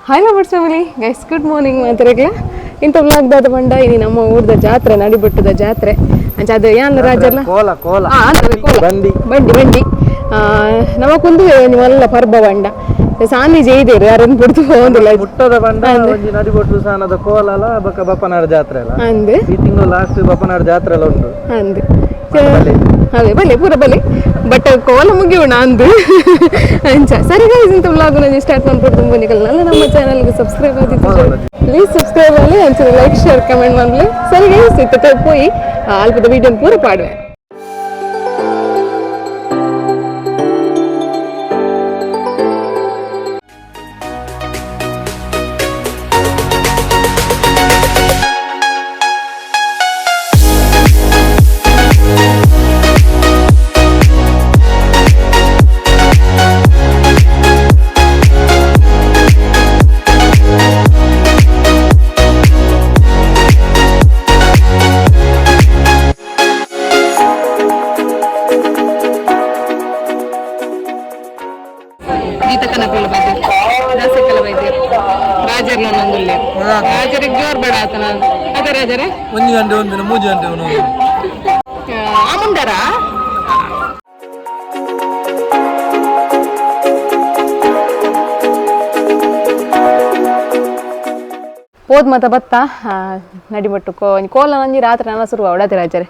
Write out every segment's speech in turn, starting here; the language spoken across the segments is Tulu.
Hi lovers family guys, good morning ಮಾತಾಡಕ್ಲ. ಇಂಥ ವ್ಲಾಗ್ದಾದ ಬಂಡ ಇನಿ ನಮ್ಮ ಊರ್ದ ಜಾತ್ರೆ, ನಡಿಬೆಟ್ಟದ ಜಾತ್ರೆ. ಅಂಚ ಅದು ಯಾನ್ ರಾಜರ್ಲ ಕೋಲ ಕೋಲ. ಆ, ಅಂದ್ರೆ ಕೋಲ. ಬಂಡಿ. ಬಂಡಿ ಬಂಡಿ. ನಮಕೊಂದು ನಿಮ್ಮೆಲ್ಲ ಪರ್ಬ ಬಂಡ ಸಾನಿ ಜೈದೇರು ಯಾರನ್ನು ಬಿಡ್ತು ಹೋಗುದಿಲ್ಲ. ಮುಟ್ಟದ ಬಂಡ ಒಂಜಿ ನಡಿಬೊಟ್ಟು ಸಾನದ ಕೋಲಲ ಬೊಕ ಬಪ್ಪನಾಡು ಜಾತ್ರೆ ಅಲ್ಲ. ಅಂದು. ಈ ತಿಂಗಳು ಲಾಸ್ಟ್ ಬಪ್ಪನಾಡು ಜಾತ್ರೆ ಎಲ್ಲ ಉಂಟು. ಅಂದು. ಬಲೆ. ಅದೇ ಬಲೆ, ಪೂರ ಬಲೆ, ಬಟ್ ಕೋಲ ಮುಗಿಯೋಣ ಅಂದು. ಅಂಚ ಸರಿ ಗೈಸ್, ಇಂಥ ವ್ಲಾಗ್ ನಾನು ಸ್ಟಾರ್ಟ್ ಮಾಡ್ಬಿಟ್ಟು ತುಂಬ ನಿಕಲ್ ನಮ್ಮ ಚಾನಲ್ಗೆ ಸಬ್ಸ್ಕ್ರೈಬ್ ಆಗಿತ್ತು, ಪ್ಲೀಸ್ ಸಬ್ಸ್ಕ್ರೈಬ್ ಆಗಲಿ, ಅಂಚನೆ like share comment ಮಾಡಲಿ. ಸರಿ ಗೈಸ್, ಇತ್ತ ಪೋಯಿ ಅಲ್ಪದ ವೀಡಿಯೋ ಪೂರ ಪಾಡುವೆ. ಗೀತಕ್ಕನ ಬೈದೇರು, ದಾಸಕ್ಕಲ ಬೈದೇರು, ರಾಜರ್ನ ನಂದುಲ್ಲೆ ರಾಜರಿಗೆ ಜೋರ್ ಬೇಡ ಆತನ ಅದೇ ರಾಜರೇ. ಒಂದು ಗಂಟೆ ಒಂದಿನ ಮೂರು ಗಂಟೆ ಒಂದು. ಆಮುಂಡರ. ಪೋದ್ ಮತ ಬತ್ತ ನಡಿಬಟ್ಟು ಕೋ ಕೋಲ ನಂಜಿ ರಾತ್ರಿ ನನ್ನ ಶುರು ಅವಡತೆ ರಾಜರೇ.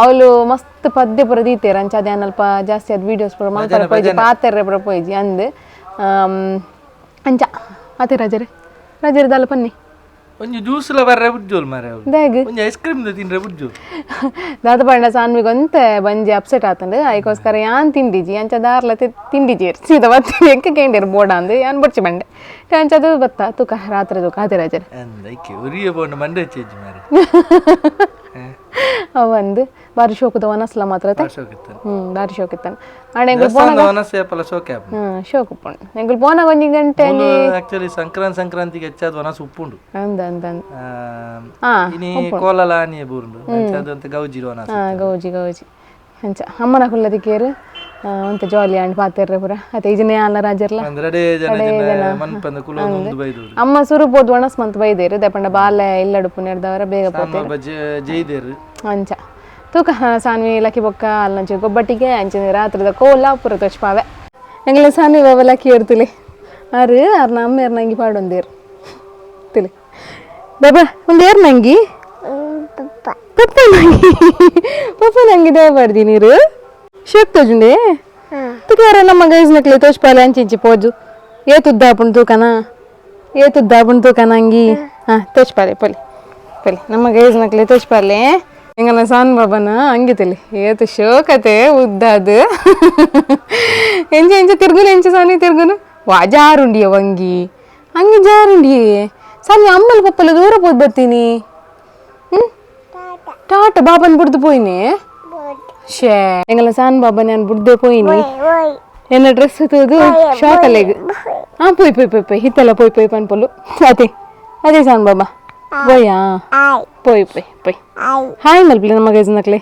ಅವಳು ಮಸ್ತ್ ಪದ್ಯ ಪೂರ ದೀತೇರು. ಅಂಚ ಅದೇ ಅಲ್ಪ ಜಾಸ್ತಿ ಅದು ವೀಡಿಯೋಸ್ ಪೂರ ಮಲ್ಪರ ಪೋಯ್ಜಿ, ಪಾತೆರ್ರೆ ಪೂರ ಪೋಯ್ಜಿ ಅಂದ್. ಅಂಚ ಅದೇ ರಾಜರೇ, ರಾಜರೇ ದಾಲ ಪನ್ನಿ. ಒಂಜಿ ಜ್ಯೂಸ್ ಲ ಬರ್ರೆ ಬುಜ್ಜೋಲ್ ಮಾರೆ ಅವ್ರು. ದಾಗ್? ಒಂಜಿ ಐಸ್ ಕ್ರೀಮ್ ತಿನ್ರೆ ಬುಜ್ಜು. ದಾದ ಪಂಡ ಸಾನ್ವಿಗೊಂತೆ ಬಂಜಿ ಅಪ್ಸೆಟ್ ಆತಂಡು, ಅದಕ್ಕೋಸ್ಕರ ಯಾನ್ ತಿಂಡಿಜಿ. ಅಂಚ ದಾರ್ಲ ತಿಂಡಿಜಿ ಸೀದಾ ಬತ್ತಿ ಎಂಕ ಕೇಂಡೇರು ಬೋಡ ಅಂದು ಯಾನ್ ಬೊಡ್ಚಿ ಬಂಡೆ. ಅಂಚ ಅದು ಬತ್ತ ತುಕ ರಾತ್ರಿ ತುಕ ಅದೇ ರಾಜರೇ. ಅಂದಕ್ಕೆ ಉರಿಯ ಬೋಂಡ ಮಂಡೆ ಚೇಜ್ ಮಾರೆ. ಅವಂದು ಬಾರಿ ಶೋಕದ ವನಸ್ಲ ಮಾತ್ರ ಅತ್ತೆ. ಹ್ಮ್, ಬಾರಿ ಶೋಕ್ ಇತ್ತಾನೆ ಅಣ್ಣ ಎಂಗುಲ್. ದೇವಸ್ಥಾನದ ವನಸ್ಸು ಏಪಲ ಶೋಕೆ ಆಪುಂಡು. ಹ್ಮ್, ಶೋಕ್ ಉಪ್ಪುಂಡು. ಎಂಗುಲ್ ಪೋನಾಗ ಒಂಜಿ ಗಂಟೆ. ಆಕ್ಚುಲಿ ಸಂಕ್ರಾಂತಿ ಸಂಕ್ರಾಂತಿಗೆ ಹೆಚ್ಚಾದ ವನಸ್ಸು ಉಪ್ಪುಂಡು. ಅಂದ ಅಂದ ಅಂದ. ಆ, ಹಾ. ಇನಿ ಕೋಲಲ ಆನಿಯೇ ಬೂರುಂಡು. ಅಂಚ ಅದಂತೆ ಗೌಜಿ ವನಸ್ಸು. ಹಾ, ಗೌಜಿ ಗೌಜಿ. ಅಂಚ ಅಮ್ಮನ ಕುಲ್ಲದಿಕ್ಕೇರು ಒಂತೆ ಜಾಲಿ ಅಂಡ್ ಪಾತೆರ್ರೆ ಪೂರ ಅತ್ತೆ. ಈಜನೆ ಅಲ್ಲ ರಾಜರ್ಲ. ಅಂದ್ರೆ ಅಡೇ ಜನ ಜನ ಮನ್ಪಂದ ಕುಲೊಂದು ಒಂದು ಬೈದೂರು. ಅಮ್ಮ ಸುರು ಪೋದು ಒಣಸ್ ಮಂತ್ ಬೈದೇರು ದಪಂಡ ಬಾಲೆ ಇಲ್ಲಡುಪು ನೆಡ್ದವರ ಬೇಗ ಪೋತೇರು. ಜೈದೇರು. ಅಂಚ ತೂಕ ಸಾನ್ವಿ ಲಕ್ಕಿ ಬೊಕ್ಕ ಅಲ್ಲಂಚ ಗೊಬ್ಬಟ್ಟಿಗೆ ಅಂಚನೆ ರಾತ್ರಿದ ಕೋಲ ಪೂರ ತೊಚ್ಪಾವೆ. ಎಂಗ್ಲ ಸಾನ್ವಿ ಬಾಬಾ ಲಕ್ಕಿ ಏರ್ತುಲೆ ಆರು ಆರು ನಮ್ಮ ಏರ್ ನಂಗಿ ಪಾಡೊಂದೇರು ತಿಳಿ. ಬಾಬಾ ಒಂದು ಏರ್ ನಂಗಿ ಪಪ್ಪ ನಂಗಿ ಪಪ್ಪ ನಂಗಿ ದೇವ ನೀರು ಶೋಕ್ ತೋಜುಂಡೆ ತುಕ ಯಾರ ನಮ್ಮ ಗೈಸ್ ನಕ್ಲೆ ತೋಚ್ಪಾಲೆ. ಅಂಚಿಂಚಿ ಪೋಜು ಏತುದ್ದಾಪುಂಡು ತೂಕನ, ಏತುದ್ದಾಪುಂಡು ತೂಕನ ಅಂಗಿ. ಹಾ, ತೋಚ್ಪಾಲೆ ಪೊಲಿ ಪೊಲಿ ನಮ್ಮ ಗೈಸ್ ನಕ್ಲೆ ತೋಚ್ಪಾಲೆ. ಎಂಗನ ಸಾನ್ ಬಾಬನ ಅಂಗಿ ತಿಳಿ ಏತು ಶೋಕತೆ ಉದ್ದಾದು. ಎಂಚ ಎಂಚ ತಿರ್ಗುನು, ಎಂಚ ಸಾನಿ ತಿರ್ಗುನು? ವಾ, ಜಾರುಂಡಿಯ ವಂಗಿ ಅಂಗಿ ಜಾರುಂಡಿಯೇ. ಸಾನಿ ಅಮ್ಮಲ್ ಪಪ್ಪಲ ದೂರ ಪೋದ್ ಬರ್ತೀನಿ. ಹ್ಮ್, ಟಾಟ ಬಾಬನ್ ಬುಡ್ದು ಪೋಯಿನಿ. ಶೇ, ಎಂಗಲ ಸಾನ್ ಬಾಬಾ ನಾನು ಬುಡ್ದೆ ಪೋಯಿನಿ. ಎನ್ನ ಡ್ರೆಸ್ ತೂದು ಶಾಕ್ ಅಲ್ಲೇಗ್. ಹಾ, ಪೋಯ್ ಪೋಯ್ ಪೋಯ್ ಪೋಯ್ ಹಿತ್ತಲ್ಲ ಪೋಯ್ ಪೋಯ್ ಪನ್ಪೊಲು. ಅದೇ ಅದೇ ಸಾನ್ ಬಾಬಾ ಪೋಯಾ. ಪೋಯ್ ಪೋಯ್ ಪೋಯ್. ಹಾಯ್ ಮಲ್ಪಲೆ ನಮ್ಮ ಗೈಸ್ ನಕ್ಲೆ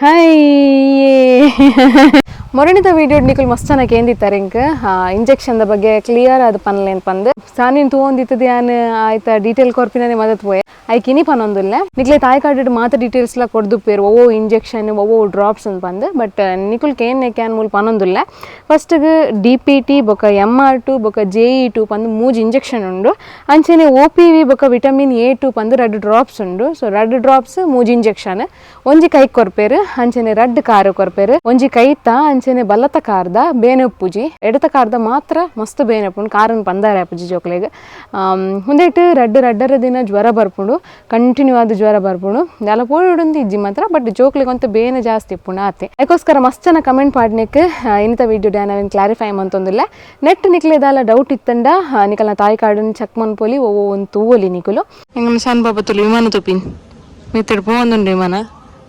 ಹಾಯ್. ಮೊರಣಿದ ವೀಡಿಯೋ ನಿಕುಲ್ ಮಸ್ತ್ ಚೆನ್ನಾಗಿ ಕೇಂದಿತ್ತಾರೆ. ಇಂಕ್ ಇಂಜೆಕ್ಷನ್ ಬಗ್ಗೆ ಕ್ಲಿಯರ್ ಅದು ಪನ್ಲೇನ್ ಪಂದ್ ಸಾನಿನ್ ತೂವೊಂದಿತ್ತದ ಯಾನ್ ಆಯ್ತಾ ಡೀಟೇಲ್ ಕೊರ್ಪಿನೇ ಮದತ್ ಪೋಯೆ. ಐಕ್ ಇನಿ ಪನೊಂದುಲ್ಲೆ. ನಿಕ್ಲೆ ತಾಯಿ ಕಾರ್ಡ್ ಮಾತ ಡೀಟೇಲ್ಸ್ ಲ ಕೊಡ್ದು ಪೇರು, ಒವೋ ಇಂಜೆಕ್ಷನ್ ಒವೋ ಡ್ರಾಪ್ಸ್ ಅಂತ ಪಂದ್. ಬಟ್ ನಿಕುಲ್ ಕೇನ್ can ಮೂಲ್ ಪನೊಂದುಲ್ಲೆ. ಫಸ್ಟ್ಗೆ ಡಿಪಿಟಿ ಬೊಕ ಎಮ್ ಆರ್ 2 ಬೊಕ ಜೆಇ 2 ಪಂದ್ ಮೂಜಿ ಇಂಜೆಕ್ಷನ್ ಉಂಡು. ಅಂಚನೆ ಒಪಿವಿ ಬೊಕ ವಿಟಮಿನ್ ಎ 2 ಪಂದ್ ರಡ್ಡ್ ಡ್ರಾಪ್ಸ್ ಉಂಡು. ಸೊ ರಡ್ಡ್ ಡ್ರಾಪ್ಸ್ ಮೂಜಿ ಇಂಜೆಕ್ಷನ್. ಒಂಜಿ ಕೈ ಕೊರ್ಪೇರು, ಅಂಚನೆ ರಡ್ಡ್ ಕಾರು ಕೊರ್ಪೇರು. ಒಂಜಿ ಕೈತ ಅಂಚನೆ ಬಲತ ಕಾರ್ದ ಬೇನೆ ಉಪ್ಪುಜಿ, ಎಡತ ಕಾರ್ದ ಮಾತ್ರ ಮಸ್ತ್ ಬೇನೆ ಉಪ್ಪುಂಡು. ಕಾರನ್ ಪಂದಾರೆ ಆಪುಜಿ ಜೋಕ್ಲೆಗ್. ಉಂದೆಟ್ ರಡ್ಡ್ ರಡ್ಡರ ದಿನ ಜ್ವರ ಬರ್ಪುಂಡು, ಕಂಟಿನ್ಯೂ ಆದ್ ಜ್ವರ ಬರ್ಪುಂಡು. ದಾಲ ಪೋಡುಂದು ಇಜ್ಜಿ ಮಾತ್ರ, ಬಟ್ ಜೋಕ್ಲೆಗ್ ಒಂತೆ ಬೇನೆ ಜಾಸ್ತಿ ಇಪ್ಪುಂಡು ಆತೆ. ಅದಕ್ಕೋಸ್ಕರ ಮಸ್ತ್ ಜನ ಕಮೆಂಟ್ ಪಾಡ್ನೆಕ್ ಇನ್ನಿತ ವೀಡಿಯೋ ಡ್ಯಾನ್ ಅವೆನ್ ಕ್ಲಾರಿಫೈ ಮಂತೊಂದಿಲ್ಲ. ನೆಟ್ ನಿಕ್ಲೆ ದಾಲ ಡೌಟ್ ಇತ್ತಂಡ ನಿಕಲ್ನ ತಾಯಿ ಕಾರ್ಡನ್ ಚೆಕ್ ಮನ್ಪೊಲಿ, ಓ ಒಂದು ತೂವೊಲಿ ನಿಕುಲು. ಎಂಗನ ಶಾನ್ ಬಾಬಾ ತುಲು ವಿಮಾನ ತುಪಿನ್ ಮಿತ್ತಡ್ ಪೋವೊಂದುಂಡು ವಿಮಾನ.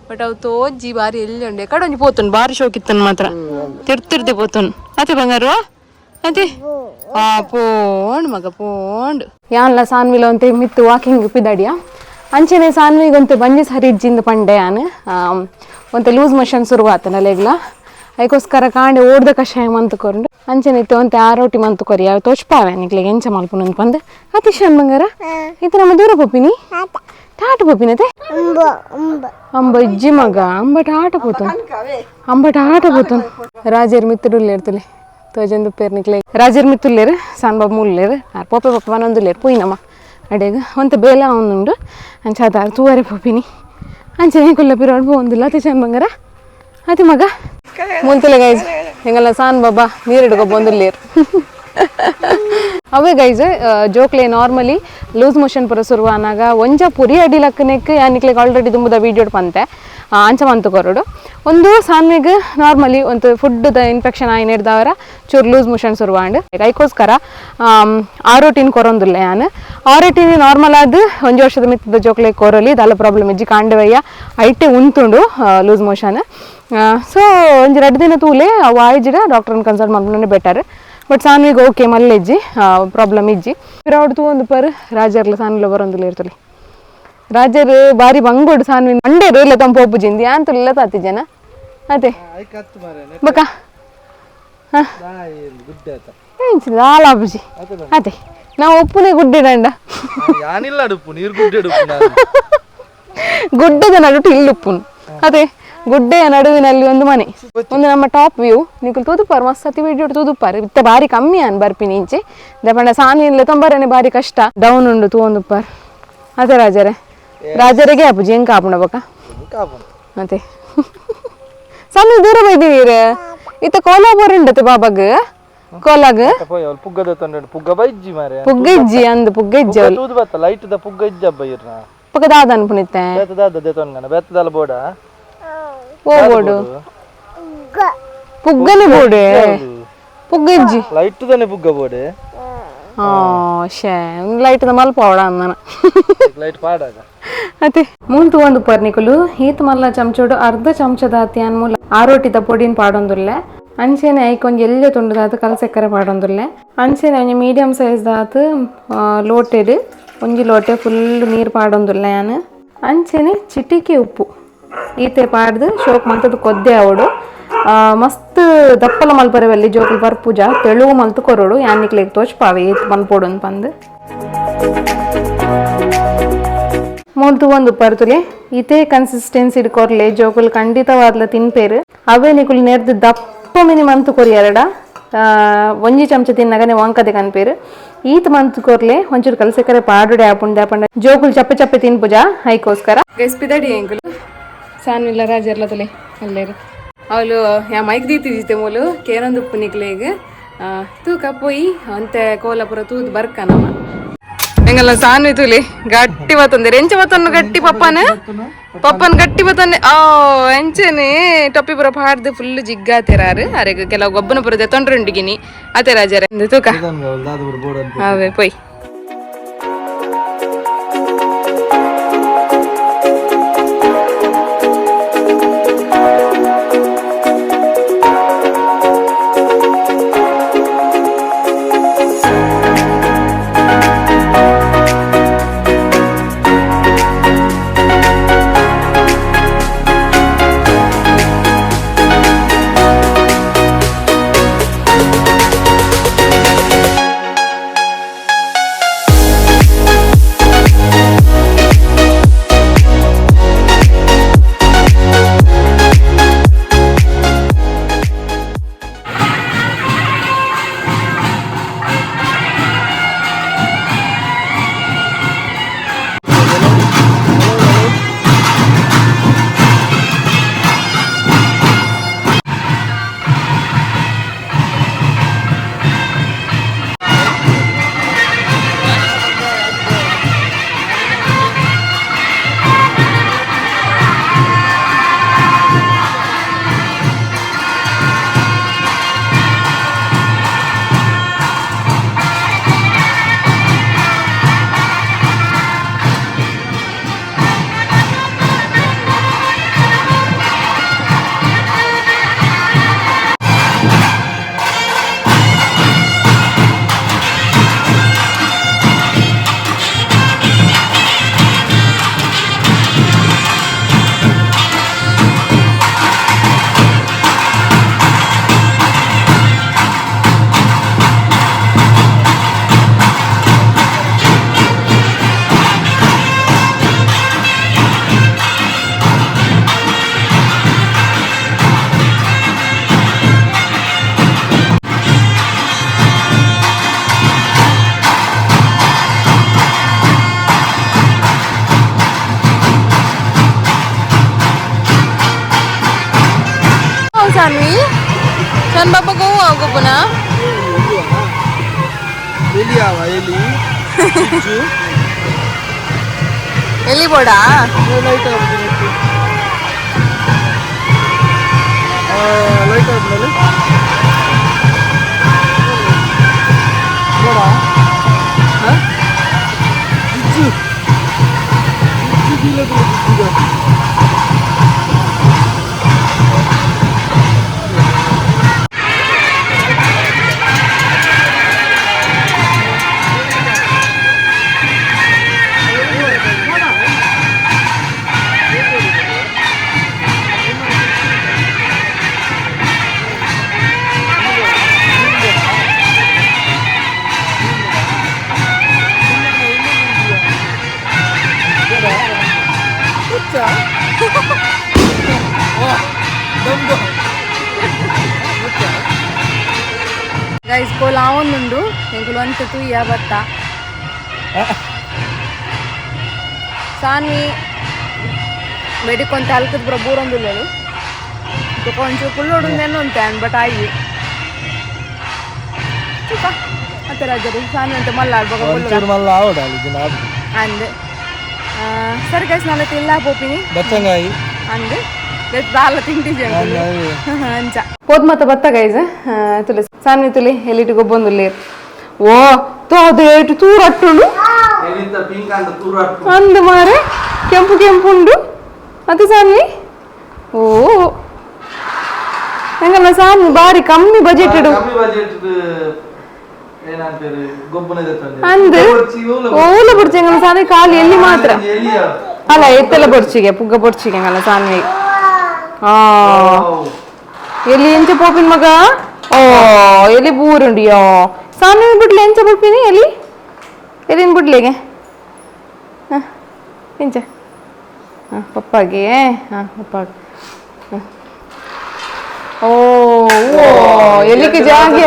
ಬಟ್ ಅವು ತೋಜ್ಜಿ ಬಾರಿ ಎಲ್ಲಿ ಉಂಡೆ ಕಡೆ ಒಂಜಿ ಪೋತುಂಡು. ಬಾರಿ ಶೋಕಿತ್ತನ್ ಮಾತ್ರ, ತಿರ್ತಿರ್ದೆ ಪೋತುಂಡು ಅತೆ ಬಂಗಾರು ಅತೆ. ಆ ಪೋಂಡ್ ಮಗ ಪೋಂಡ್. ಯಾನ್ಲ ಸಾನ್ವಿಲ ಒಂತೆ ಮಿತ್ತು ವಾಕಿಂಗ್ ಪಿದಡಿಯ. ಅಂಚನೆ ಸಾನ್ವಿಗೊಂತೆ ಬಂಜಿ ಸರಿ ಇಜ್ಜಿಂದ ಪಂಡೆ ಯಾನ್. ಒಂತೆ ಲೂಸ್ ಮೋಷನ್ ಶುರು ಆತನ ಲೆಗ್ಲ. ಐಕೋಸ್ಕರ ಕಾಂಡೆ ಓಡ್ದ ಕಷಾಯ ಮಂತ್ ಕೊರಂಡು ಅಂಚನೆ ಇತ್ತೆ ಒಂತೆ ಆರೋಟಿ ಮಂತ್ ಕೊರಿ ಅವು ತೋಚ್ಪಾವೆ ನಿಕ್ಲೆಗ್ ಎಂಚ ಮಲ್ಪುನು ಪಂದ್. ಅತಿಶಾನ್ ಬಂಗಾರ, ಇತ್ತೆ ನಮ್ಮ ದೂರ ಪೋಪಿನಿ, ಟಾಟ ಪೋಪಿನತೆ. ಅಂಬ ಇಜ್ಜಿ ಮಗ, ಅಂಬ ಟಾಟ ಪೋತನ್, ಅಂಬ ಟಾಟ ಪೋತನ್. ರಾಜೇರ್ ಮಿತ್ತುಡುಲ್ಲೇರ್ ತುಲೆ ತೋಜೊಂದು ಪೇರ್ ನಿಕ್ಲೆ. ರಾಜೇರ್ ಮಿತ್ತುಲ್ಲೇರು, ಸಾನ್ಬಾಬು ಮೂಲ್ಲೇರು, ಆರ್ ಪೋಪೆ ಪಪ್ಪ ಪನೊಂದುಲ್ಲೇರು. ಪೋಯಿನಮ್ಮ ಅಡೆಗ್ ಒಂತೆ ಬೇಲ ಆವೊಂದುಂಡು, ಅಂಚ ಆತಾರ್ ತೂವರೆ ಪೋಪಿನಿ. ಅಂಚನೆ ಕುಲ್ಲ ಪಿರೋಡ್ ಪೋವೊಂದುಲ್ಲ. ಅತಿ ಚಂದ ಬಂಗಾರ, ಅತಿ ಮಗ ಮುಂತಲೆ. ಗೈಸ್, ಎಂಗಲ್ಲ ಸಾನ್ ಬಾಬಾ ನೀರಿಡುಗ ಬಂದುಲ್ಲೇರು. ಅವೇ ಗೈಸ್, ಜೋಕ್ಲೆ normally loose motion ಪುರ ಸುರುವ ಅನಾಗ ಒಂಜ ಪುರಿ ಅಡಿ ಲಕ್ಕನೆಕ್ ಯಾನಿಕ್ಲೆಗ್ ಆಲ್ರೆಡಿ ದುಂಬುದ ವೀಡಿಯೋ ಪಂತೆ, ಅಂಚ ಮಂತು ಕೊರಡು. ಒಂದು ಸಾನ್ವಿಗ್ ನಾರ್ಮಲಿ ಒಂದು ಫುಡ್ ಇನ್ಫೆಕ್ಷನ್ ಆಯಿ ಹಿಡ್ದವರ ಚೂರು ಲೂಸ್ ಮೋಷನ್ ಶುರುವಾಂಡ್. ಐಕೋಸ್ಕರ ಆರೋಟಿನ್ ಕೊರೊಂದುಲ್ಲ ಯಾನ್. ಆರೋಟಿನ್ ನಾರ್ಮಲ್ ಆದ್ ಒಂಜಿ ವರ್ಷದ ಮಿತ್ತದ ಜೋಕ್ಲೆ ಕೊರೊಲಿ, ದಾಲ ಪ್ರಾಬ್ಲಮ್ ಇಜ್ಜಿ. ಕಾಂಡವಯ್ಯ ಐಟೆ ಉಂತುಂಡು loose motion. So ಒಂಜಿ ರಡ್ಡ್ ದಿನ ತೂಲೆ, ಅವು ಆಯ್ಜಿಡ ಡಾಕ್ಟರ್ನ ಕನ್ಸಲ್ಟ್ ಮಲ್ಪುನನೆ ಬೆಟರ್. ಬಟ್ ಸಾನ್ವಿಗ್ ಓಕೆ, ಮಲ್ಲೆಜ್ಜಿ, ಪ್ರಾಬ್ಲಮ್ ಇಜ್ಜಿ. ಪಿರವುಡು ತೂವೊಂದು ಪರ್ ರಾಜರ್ಲ ಸಾನ್ವಿಲ ಬರೊಂದುಲ್ಲ ಇರ್ತಲೆ. ರಾಜರು ಬಾರಿ ಬಂಗೋಡು ಸಾನ್ವಿ ಮಂಡೇರು ಇಲ್ಲ ತಂಪು ಪೋಪುಜಿಂದಿ ಯಾಂತುಲ್ಲ ತಾತಿ ಜನ ಅದೇ ಬಕ. ದಾಲ ಆಪುಜಿ ಅದೇ, ನಾವು ಒಪ್ಪುನೆ ಗುಡ್ಡೆ ಯಾನಿಲ್ಲ ಅಡುಪು ನೀರು ಗುಡ್ಡೆ ಅಡುಪು. ಗುಡ್ಡದ ನಡುಟು ಇಲ್ಲುಪ್ಪುನು ಅದೇ, ಗುಡ್ಡೆಯ ನಡುವಿನಲ್ಲಿ ಒಂದು ಮನೆ ಒಂದು. ನಮ್ಮ ಟಾಪ್ ವ್ಯೂ ನಿಕುಲು ತೂದುಪಾರು, ಮಸ್ತ್ ಅತಿ ವೀಡಿಯೋ ತೂದುಪಾರು. ಇತ್ತೆ ಬಾರಿ ಕಮ್ಮಿ ಅನ್ ಬರ್ಪಿನಿ ಇಂಚೆ ದಪಂಡ ಸಾನಿಲ್ಲ ತೊಂಬರನೆ ಬಾರಿ ಕಷ್ಟ. ಡೌನ್ ಉಂಡು ತೂವೊಂದುಪ್ಪಾರ್ ಅದೇ. ರಾಜರೇ, ರಾಜರಿಗೆ ಆಪುಜಿ ಎಂಕ ಆಪುಂಡ ಬೊಕ ಅದೇ. ಸಣ್ಣ ದೂರ ಬೈದಿವೀರ್ ಇತ್ತ ಕೋಲ ಬರುಂಡತೆ ಬಾಬಾಗ್ ಕೋಲಾಗ್. ಪುಗ್ಗದ ತಂಡ ಪುಗ್ಗ ಬೈಜ್ಜಿ ಮಾರೆ. ಪುಗ್ಗ ಇಜ್ಜಿ ಅಂದ್, ಪುಗ್ಗ ಇಜ್ಜಿ ಅವಳು. ತೂದು ಬತ್ತ ಲೈಟ್ ದ ಪುಗ್ಗ ಇಜ್ಜ ಅಬ್ಬ ಇರ್ನ. ಪಕ್ಕ ದಾದ ಅನ್ಪುನಿತ್ತೆ. ಬೇತದಾದ ದೇತೊಂಗನ ಬೇತದಾಲ ಬೋಡ. ಓ ಬೋಡು, ಪುಗ್ಗನೆ ಬೋಡೆ, ಪುಗ್ಗ ಇಜ್ಜಿ. ಲೈಟ್ ದನೆ ಪುಗ್ಗ ಬೋಡೆ. ಆ ಶೇ, ಲೈಟ್ ದ ಮಲ್ಪ ಅವಳ ಅಂದನ. ಲೈಟ್ ಪಾಡಾಗ. ಅತೆ ಮೂಂತು ಒಂದು ಪರ್ನಿಕುಲು ಈತ್ ಮಲ್ಲ ಚಮಚೋಡು ಅರ್ಧ ಚಮಚದ ಅತ್ಯಾನ್ ಮೂಲ ಆರೋಟಿದ ಪೊಡಿನ ಪಾಡೊಂದುಲ್ಲೆ. ಅಂಚೆನೆ ಐಕ್ ಒಂಜಿ ಎಲ್ಯ ತುಂಡುದಾತ್ ಕಲ್ಸೆಕ್ಕರೆ ಪಾಡೊಂದುಲ್ಲೆ. ಅಂಚೆನೆ ಒಂಜಿ ಮೀಡಿಯಂ ಸೈಜ್ ದಾತ್ ಲೋಟೆಡ್ ಒಂಜಿ ಲೋಟೆ ಫುಲ್ ನೀರು ಪಾಡೊಂದುಲ್ಲೆ ಯಾನ್. ಅಂಚೆನೆ ಚಿಟಿಕೆ ಉಪ್ಪು ಈತೆ ಪಾಡ್ದು ಶೋಕ್ ಮಂತದ ಕೊದ್ದೆ ಅವಡು. ಮಸ್ತ್ ದಪ್ಪಲ ಮಲ್ಪರೆ ಬಲ್ಲಿ, ಜೋಕುಲು ಪರ್ಪುಜ, ತೆಳುವು ಮಲ್ತು ಕೊರೊಡು. ಯಾನ್ ನಿಕ್ಲೆಗ್ ತೋಚ್ಪಾವೆ ಏತ್ ಮನ್ಪೊಡು ಪಂದ್. ಮೂಲ್ತು ಒಂದು ಪರ್ತುಲೆ ಇದೇ ಕನ್ಸಿಸ್ಟೆನ್ಸಿ ಕೊರ್ಲೆ, ಜೋಕುಲು ಖಂಡಿತವಾದ್ಲ ತಿನ್ಪೇರು. ಅವೇ ನಿಕುಲು ನೆರ್ದು ದಪ್ಪ ಮಿನಿ ಮಂತು ಕೊರಿಯರಡ ಒಂಜಿ ಚಮಚ ತಿನ್ನಗನೆ ವಂಕದೆ ಕನ್ಪೇರು. ಈತ್ ಮಂತು ಕೊರ್ಲೆ, ಒಂಚೂರು ಕಲ್ಸೆಕರೆ ಪಾಡುಡೆ ಆಪುಂಡೆ ಆಪಂಡ ಜೋಕುಲು ಚಪ್ಪೆ ಚಪ್ಪೆ ತಿನ್ಪುಜ, ಐಕೋಸ್ಕರ. ಗೈಸ್, ಪಿದಡಿ ಎಂಕುಲು ಸಾನ್ವಿಲ್ಲ ರಾಜರ್ಲ ತುಲೆ ಅಲ್ಲೇರು. ಅವಳು ಯಾ ಮೈಕ್ ದೀತಿಜಿತೆ ಮೂಲು ಕೇರೊಂದುಪ್ಪು ನಿಕ್ಲೆಗ್. ತೂಕ ಪೋಯಿ ಅಂತೆ ಕೋಲಾಪುರ ತೂದು ಬರ್ಕ ನಮ್ಮ. ಎಂಗಲ್ಲ ಸಾನ್ವಿ ತುಲಿ ಗಟ್ಟಿ ಬತ್ತಂದೆ ಎಂಚ ಬತ್ತನ್ನು ಗಟ್ಟಿ ಪಪ್ಪನ ಪಪ್ಪನ್ ಗಟ್ಟಿ ಬತ್ತನ್ನೆ. ಆ ಎಂಚನೆ ಟೊಪ್ಪಿ ಪುರ ಪಾಡ್ದು ಫುಲ್ ಜಿಗ್ಗಾತೆರಾರು. ಅರೆಗ್ ಕೆಲವು ಗೊಬ್ಬನ ಪುರ ದೆತೊಂಡ್ರುಂಡಿಗಿನಿ ಅತೆ ರಾಜರೇ ತೂಕ. ಅವೇ ಪೊಯ್. Saanvi ಸನ್ ಬಾಬಾ ಗೋವಾ ಗೊಬ್ಬನ. ಎಲಿ ಆವ ಎಲಿ. ಎಲ್ಲಿ ಬೋಡಾ? ಲೈಟ್ ಆಗುದು, ಲೈಟ್ ಆದ್ಮೇಲೆ ನೋಡ. ಜಿಜ್ಜು ಜಿಜ್ಜು ಬೀಳದು ಜಿಜ್ಜುಗ. ಗೈಸ್, ಕೋಲ ಆವೊಂದುಂಡು. ಎಂಕುಲು ಒಂತೆ ತೂಯ ಬತ್ತ. ಸಾನ್ವಿ ಮೆಡಿಕೊಂತ ಅಲ್ಕದ ಪೂರ ಬೂರೊಂದುಲ್ಲಳು. ಒಂಚೂರು ಕುಳ್ಳೋಡುಂದೇನೋ ಉಂಟೆ ಅನ್, ಬಟ್ ಆಯಿ ಚುಕ ಅತ್ತೆ ರಾಜರು. ಸಾನ್ವಿ ಅಂತ ಮಲ್ಲ ಆಡ್ಬಾಗ. ಒಂಚೂರು ಮಲ್ಲ ಆವಡ ಅಲ್ಲಿ ದಿನ. ಅಂದ್ ಸರಿ ಗೈಸ್, ನಾಳೆ ಇಲ್ಲ ಪೋಪಿನಿ. ಬಚ್ಚಂಗಾಯಿ. ಅಂದ್ ದಾಲ ತಿಂಟಿಜೆ ಅಂಚ ಪೋದ್ ಮತ್ತ ಬತ್ತ ಗೈಸ್. ತುಲೆ ಸಾನ್ವಿ, ತುಲೆ ಎಲ್ಲಿಟ್ಟು ಗೊಬ್ಬೊಂದುಲ್ಲೇರ್. ಓ ತೋ, ಅದು ಏಟು ತೂರು ಅಟ್ಟುಂಡು. ಅಂದು ಮಾರೆ, ಕೆಂಪು ಕೆಂಪು ಉಂಡು ಅದು ಸಾನ್ವಿ. ಓ, ಹೆಂಗಲ್ಲ ಸಾನ್ವಿ, ಬಾರಿ ಕಮ್ಮಿ ಬಜೆಟ್. ಕಮ್ಮಿ ಬಜೆಟ್ ಏನಂತಾರೆ ಗೊಬ್ಬನ. ಅಂದ್ ಓಲ ಬೊಡ್ಚಿ ಎಂಗಲ್ಲ ಸಾನ್ವಿ, ಖಾಲಿ ಎಲ್ಲಿ ಮಾತ್ರ. ಅಲ್ಲ, ಎತ್ತೆಲ್ಲ ಬೊಡ್ಚಿಗೆ, ಪುಗ್ಗ ಬೊಡ್ಚಿಗೆ ಎಂಗಲ್ಲ ಸಾನ್ವಿ. ಆ ಎಲ್ಲಿ ಎಂಚ ಪೋಪಿನ ಮಗ? ಓ, ಎಲ್ಲಿ ಬೂರುಂಡಿಯೋ ಸಾನ್ವಿ? ಬಿಡ್ಲಿ, ಎಂಚ ಪೋಪಿನಿ? ಎಲ್ಲಿ ಎಲ್ಲಿನ ಬಿಡ್ಲಿಗೆ? ಹಾಂ, ಎಂಚ? ಹಾಂ, ಪಪ್ಪಾಗೆ. ಹಾಂ, ಪಪ್ಪಾಗೆ. ಓ ಓ, ಎಲ್ಲಿಗೆ ಜಾಗಿ,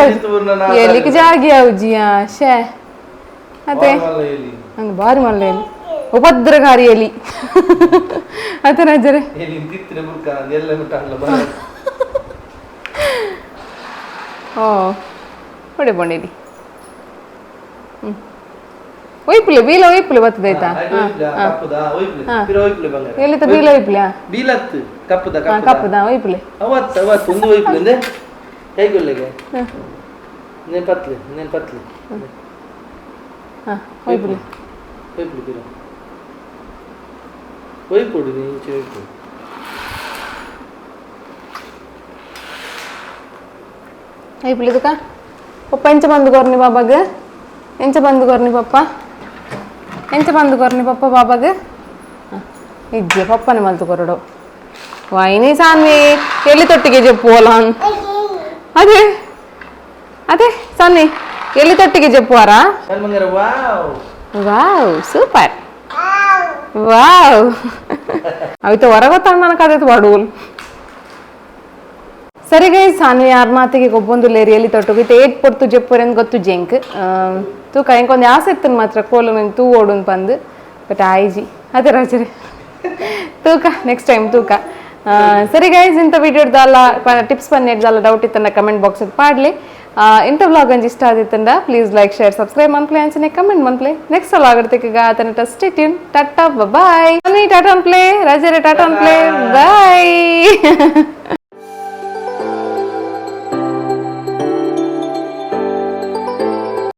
ಎಲ್ಲಿಗೆ ಜಾಗಿ ಆವುಜಿಯಾ? ಶೇ, ಅದೇ ಅಂದ್ ಬಾರಿ ಮಲ್ಲ ಎಲಿ, ಉಪದ್ರಕಾರಿ ಎಲಿ ಅತನ ರಾಜರೇ. ಓ, ಹೊಡೆ ಬೊಂಡಿಲಿ. ಹ್ಞೂ, ಒಯ್ಪುಲೆ ಬೀಲ, ಒಯ್ಪುಲೆ ಬರ್ತದಾಯ್ತಾ? ಎಲ್ಲಿತ ಬೀಲ ಒಯ್ಪುಲೆ? ಬೀಲತ್ತು ಕಪ್ಪುದ. ಹಾಂ, ಕಪ್ಪುದ ಒಯ್ಪುಲೆ. ಅವತ್ತು ಅವತ್ತು ಒಂದು ಒಯ್ಪುಲೆ ಅಂದೆ ಕೈಗೊಳ್ಳೆಗೆ. ನೇನು ಪತ್ಲೆ, ನೇನು ಪತ್ಲೆ. ಹಾಂ, ಒಯ್ಪುಲೆ. ಒಯ್ಪುಲೆ ಪಿರ ಒಯ್ಪುಡು, ನೀ ಇಂಚೆ ಒಯ್ಪುಡು. ಒಯ್ಪುಲೆ ತುಕ. ಪಪ್ಪ ಎಂಚ ಬಂದು ಕೊರ್ನಿ ಬಾಬಾಗ? ಎಂಚ ಬಂದು ಕೊರ್ನಿ ಪಪ್ಪ? ಎಂಚ ಬಂದು ಕೊರ್ನಿ ಪಪ್ಪ ಬಾಬಾಗ? ಇಜ್ಜೆ, ಪಪ್ಪನೆ ಮಲ್ತು ಕೊರಡು. ವೈನಿ ಸಾನ್ವಿ ಎಲ್ಲಿ ತೊಟ್ಟಿಗೆ ಜೆಪ್ಪುವಲ್ಲ? ಅದೇ ಅದೇ ಸಾನ್ವಿ, ಎಲ್ಲಿ ತೊಟ್ಟಿಗೆ ಜೆಪ್ಪುವಾರಾ? ಸಲ್ಮಂಗರ wow. Wow, super, wow. ಅವಿತ ಹೊರಗೊತ್ತಾಣ ನನಗೆ ಅದೇ ಬಡೂಲ್. ಸರಿ ಗೈಸ್, ಸಾನ್ವಿ ಯಾರ ಮಾತಿಗೆ ಗೊಬ್ಬೊಂದು ಲೇರಿ ಎಲ್ಲಿ ತೊಟ್ಟುಗು. ಇತ್ತೆ ಏಟ್ ಪೊರ್ತು ಜೆಪ್ಪುರೆಂದು ಗೊತ್ತು ಜೆಂಕ್. ತೂಕ, ಎಂಕೊಂದು ಆಸೆ ಇತ್ತು ಮಾತ್ರ ಕೋಲು ತೂ ಓಡುನ್ ಪಂದು, ಬಟ್ ಆಯ್ಜಿ. ಅದೇ ರಾಜರೇ, ತೂಕ, ನೆಕ್ಸ್ಟ್ ಟೈಮ್ ತೂಕ. ಸರಿ ಗೈಸ್, ಇಂಥ ವಿಡಿಯೋದಲ್ಲ ಟಿಪ್ಸ್ ಪನ್ನೆಡ್ದಲ್ಲ ಡೌಟ್ ಇತ್ತಂಡ ಕಮೆಂಟ್ ಬಾಕ್ಸ್ ಪಾಡ್ಲಿ. ಇಂಥ ವ್ಲಾಗ್ ಅಂಜಿ ಇಷ್ಟ ಆದಿತ್ತಂಡ please like, share, subscribe ಮನ್ಪ್ಲೆ, ಅಂಚನೆ ಕಮೆಂಟ್ ಮನ್ಪ್ಲೆ. ನೆಕ್ಸ್ಟ್ ವ್ಲಾಗ್ ಇರ್ತಿಗ ಆತನ. Stay tune, tata, bye. Tata ಅನ್ಪ್ಲೆ ರಾಜರೇ, ಟಾಟಾ ಅನ್ಪ್ಲೆ, ಬಾಯ್.